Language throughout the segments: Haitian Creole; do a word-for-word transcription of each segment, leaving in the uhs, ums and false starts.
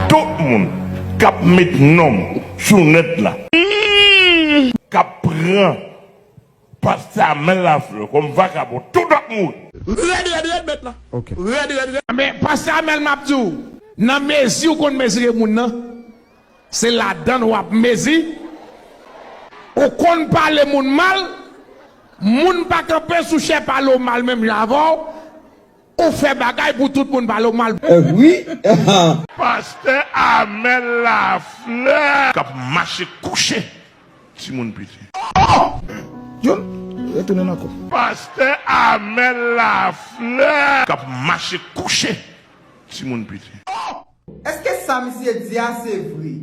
Tout moun k ap met non m sou nèt la, k ap pran Pastè Amèl Laflè kòm vakabon, tout ap mouri. Rèd, rèd, rèd, mèt la. Ok. Rèd, rèd, rèd. Men, Pastè Amèl, m ap di w, nan mezi w konn mezire moun nan, se ladan l w ap mezi. Ou konn pale moun mal, moun pa kanpe sou chè pale w mal menm jan avè w. Ou fè bagay pou tout moun pale w mal. Eh wi. Pastè Amèl Laflè k ap mache kouche timoun piti. Youn, retounen ankò. Pastè Amèl Laflè k ap mache kouche timoun piti. Èske sa misye di a se vre?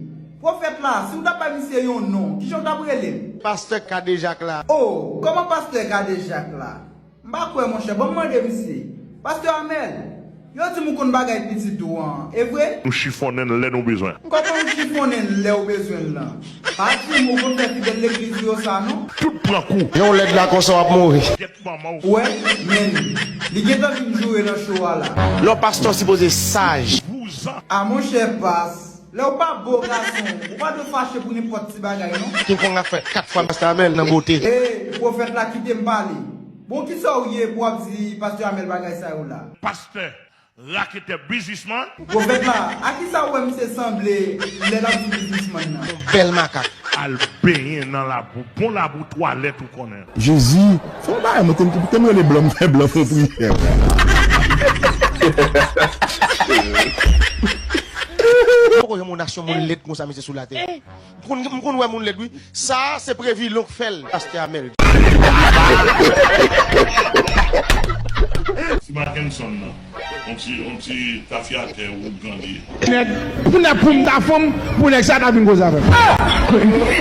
Pwofèt la, si w ta bay misye yon non, kijan w t ap rele l? Pastè Kadejak la. O, kòman pastè Kadejak la? M pa kwè, monchè, ban m mande misye. Pastè Amèl, yo di m ou konn bagay pitit ou an, e vre? Nou chifonnen l lè nou bezwen. Kòman w chifonnen l lè w bezwen l lan? Pa di m ou konn fè fidèl legliz ou yo sa, non? Tout pran kou. Yon lèd la konsa w ap mouri. Gyèt manman w. Ou wè, men, li gentan vin joure nan cho a la. Lè w pastè w sipoze saj. Vouzan. A monchè pas, lè w pa bo gason, ou pa dwe fache pou nenpòt ti bagay, non. King Kong ap fè kat fwa Pastè Amèl nan bote. E, pwofèt la kite m pale. Bon, kisa w ye pou w ap di Pastè Amèl bagay sa yo la? Pastè, raketè, biznismann. Pwofèt la, a kisa w wè misye sanble lè l ap di biznismann nan? Yon bèl makak. Al benyen nan labou, bon labou twalèt ou konnen. Jezi, se yon bagay mwen te, te m rele blan, m fè blan fè priyè. Poko janm wè yon nasyon moun lèd konsa, mesye, sou latè. M konn, m konn wè moun lèd, wi. Sa, se Previlon k fè l, Pastè Amèl. Ti Mackenson nan. On ti, on ti tafyatè ougan li ye. Nèg, pou nèg pou m ta fanm, pou nèg sa ta vin koze avè m.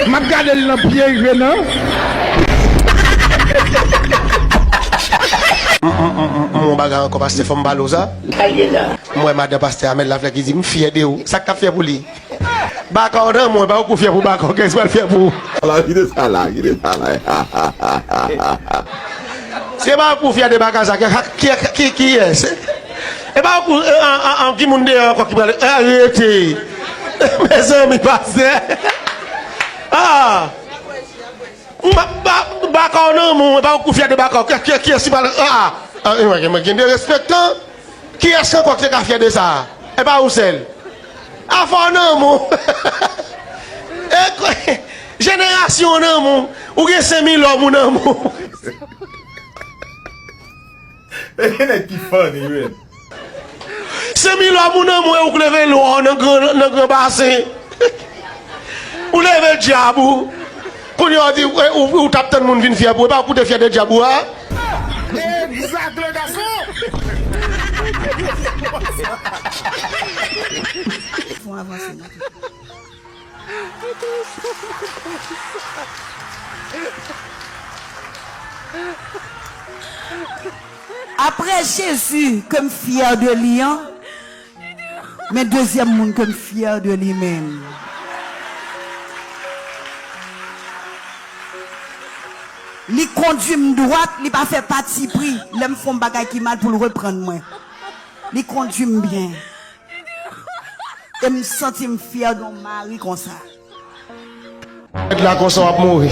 M ap gade l nan pye, rive nan. An, an, an, an, an, yon bagay ankò, pastè, fò m pale w sa. M wè madan pastè Amèl Laflè ki di, "M fyè de ou." Sa k t ap fyè pou li? Baka w nan men w, e pa ou k pou fyè pou baka w, kiyès pral fyè pou ou? Ala, kite sa la, kite sa la. Se pa ou k pou fyè de baka sa, ki, ki, ki, kiyès? E pa ou k pou, e, an, an, an, ki moun deyò ankò ki pral, e, arete. Mezanmi, pastè. Ah! Ba, ba, baka w nan men w, e pa ou k pou fyè de baka w, ki, ki, kiyès ki pral, ah, ah, e, mwen, mwen gen derespektan. Kiyès ankò ki te ka fyè de sa? E pa ou sèl. Afè w nan men w. E, jenerasyon w nan men w. Ou gen senk mil òm ou nan men w. E gen nèg ki funny, wi. Senk mil òm ou nan men w, ou k leve lwa nan gran, nan gran basen. Ou leve dyab ou. Kounye a w di, ou, ou, ou t ap tann moun vin fyè pou ou. E pa ou k pou te fyè de dyab ou a? Egzak, le gason. Fò avanse nan tout. Aprè Jezi ke m fyè de li an, men dezyèm moun ke m fyè de li menm. Li kondui m dwat, li pa fè patipri. Lè m fè yon bagay ki mal pou l reprann mwen. Li kondui m byen. E m santi m fyè de yon mari konsa. Nèg la konsa w ap mouri.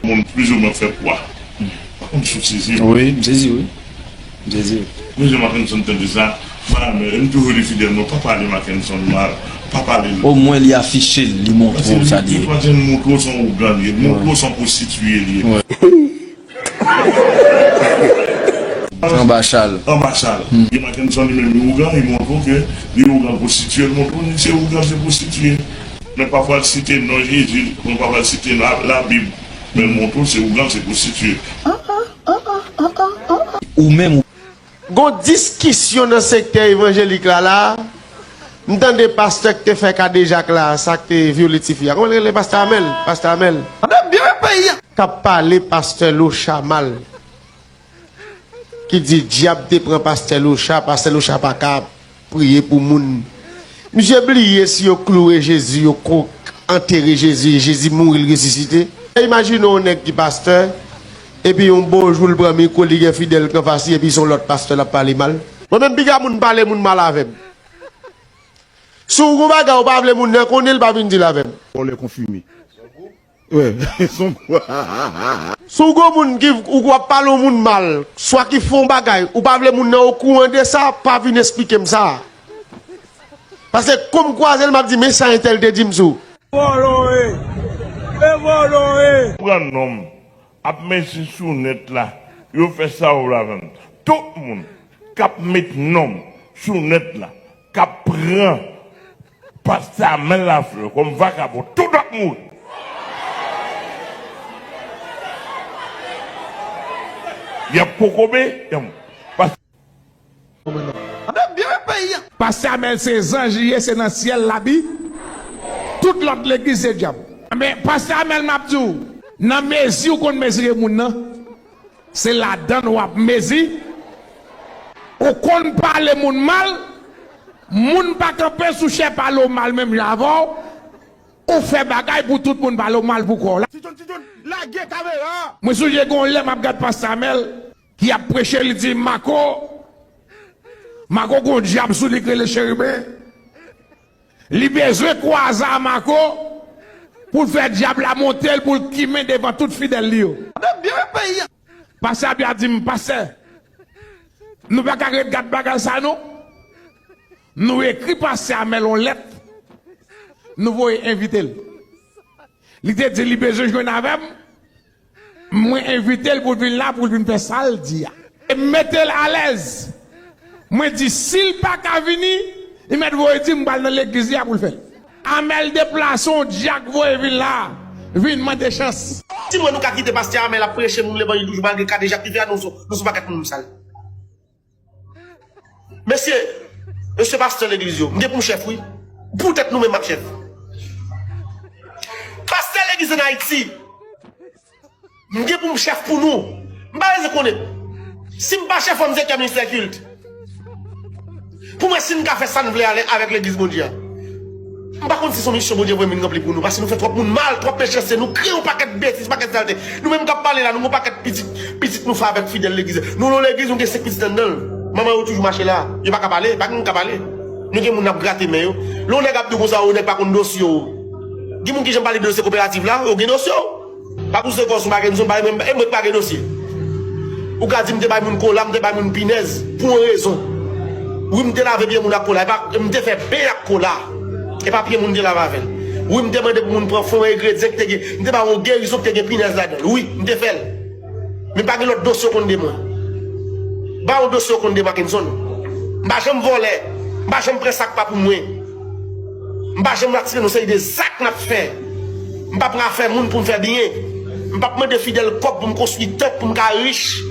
Moun plizoumwen fè pwa. Pa konn si w sezi. Wi, m sezi, wi. M sezi. Mezanmi, Mackenson tande sa. Madanm, m toujou di fidèl mwen, pa pale Mackenson mal. Pa pale l. Omwen li afiche l, li montre w sa li ye. Paske l montre w se yon ougan li ye, l montre w se yon pwostitiye li ye. Anba chal. Anba chal. Gen Mackenson li menm li ougan, li montre w ke li ougan pwostitiye, l montre w li se ougan, se pwostitiye. Men pafwa l site non Jezi, men pafwa l site la, Labib, men l montre w se ougan, se pwostitiye. Ou menm ou. Gon diskisyon nan sektè evanjelik la la. M tande pastè k te fè kadejak la, sa k te vyole tifi a. Kòman l rele? Pastè Amèl. Pastè Amèl. Ap byen fè peyi a. K ap pale pastè Locha mal. Ki di dyab te pran pastè Locha, pastè Locha pa ka priye pou moun. Misye bliye si yo kloure Jezi, yo ko-, antere Jezi, e Jezi mouri, l resisite. Imajine yon nèg ki pastè, Epi yon bon jou l pran mikwo, li gen Fidèl k anfas li, epi se yon lòt pastè l ap pale mal. Mwen menm, piga moun pale moun mal avè m. Si w gon bagay ou pa vle moun nan konnen, l pa vin di l avè m. Vòlè konfime. Wè, son. Si w gon moun ki, ou w ap pale yon moun mal, swa ki fè yon bagay, ou pa vle moun nan okouran de sa, pa vin esplike m sa. Paske kou m kwaze l, m ap di, men sa entèl te di m sou. Vòlò e! E vòlò e! Pran nonm, ap mezi sou nèt la, yo fè sa yo vle avè m. Tout moun k ap met nonm sou nèt la, k ap pran pastè Amel Lafleur kòm vagabon, tout ap mouri. Y ap kokobe, y ap, pas- Anben, byen fè peyi a. Pastè Amel se zanj li ye, se nan syèl l abi. Tout lòt legliz se dyab. Men, pastè Amel, m ap di w, nan mezi ou konn mezire moun nan, se ladann w ap mezi. Ou konn pale moun mal, moun pa kanpe sou chè pale w mal menm jan avè w. Ou fè bagay pou tout moun pale w mal pou kò w la. Ti John, Ti John, lage kamera a. Mwen sonje gen yon lè m ap gad pastè Amel ki ap preche, li di, Mako, Mako gon dyab sou li k rele Cheriben. Li bezwen kwaze a Mako pou l fè dyab la monte l, pou l kimen devan tout fidèl li yo. Anben, byen fè peyi a. Pastè Abya di m, pastè, nou pa ka ret gad bagay sa non. Nou ekri pastè Amel yon lèt, nou voye envite l. Li te di li bezwen jwenn avè m. Mwen envite l pou l vin la, pou l vin fè sa l di a. E m mete l alèz. Mwen di, si l pa ka vini, li mèt voye di m pral nan legliz li a pou l fè l. Amel deplase, yon dyak voye vin la, vin mande chans. Si nou wè nou ka kite pastè Amel ap preche moun levanjil toujou malgre kadejak rive a, nou se, nou se yon pakèt moun sal. Mesye, mesye pastè legliz yo, m gen pou m chèf wi. Poutèt nou menm m ap chèf. Pastè legliz ann Ayiti, m gen pou m chèf pou nou. M pa bezwen konnen. Si m pa chèf, fò m se kè ministè kilt. Pou mwen, si n ka fè sa n vle ale avèk legliz Bondye a. M pa konn si se yon misyon Bondye voye m vin ranpli pou nou, paske nou fè twòp moun mal, twòp mechanste, nou kreye yon pakèt betiz, pakèt salte. Nou menm k ap pale la, nou gon pakèt pitit, pitit nou fè avèk fidèl legliz. Nou nan legliz, nou gen senk pitit anndan l. Manman yo toujou mache la. Yo pa ka pale, pa gen moun k ka pale. Nou gen moun n ap grate men yo. Lè yon nèg ap di w konsa, yon nèg pa konn dosye w. Gen moun ki janm pale de dosye koperativ la, yo gen dosye w. Pa pouse kò w sou Mackenson, pa, e mwen k pa gen dosye. Ou ka di m te bay moun kola, m te bay moun pinèz, pou yon rezon. Wi, m te lave pye moun ak kola, e pa, m te fè ben ak kola. E pa pye moun m te lave avè l. Wi, m te mande pou moun pran fon, engredyan ki te gen, m te ba yon gerizon ki te gen pinèz ladan l. Wi, m te fè l. Men pa gen lòt dosye w konn de mwen. Ba yon dosye w konn de Mackenson. M pa janm vòlè. M pa janm pran sa k pa pou mwen. M pa janm atire nan seri de zak n ap fè. M pa pran afè moun pou m fè byen. M p ap mande fidèl kòb pou m konstwi tanp pou m ka rich.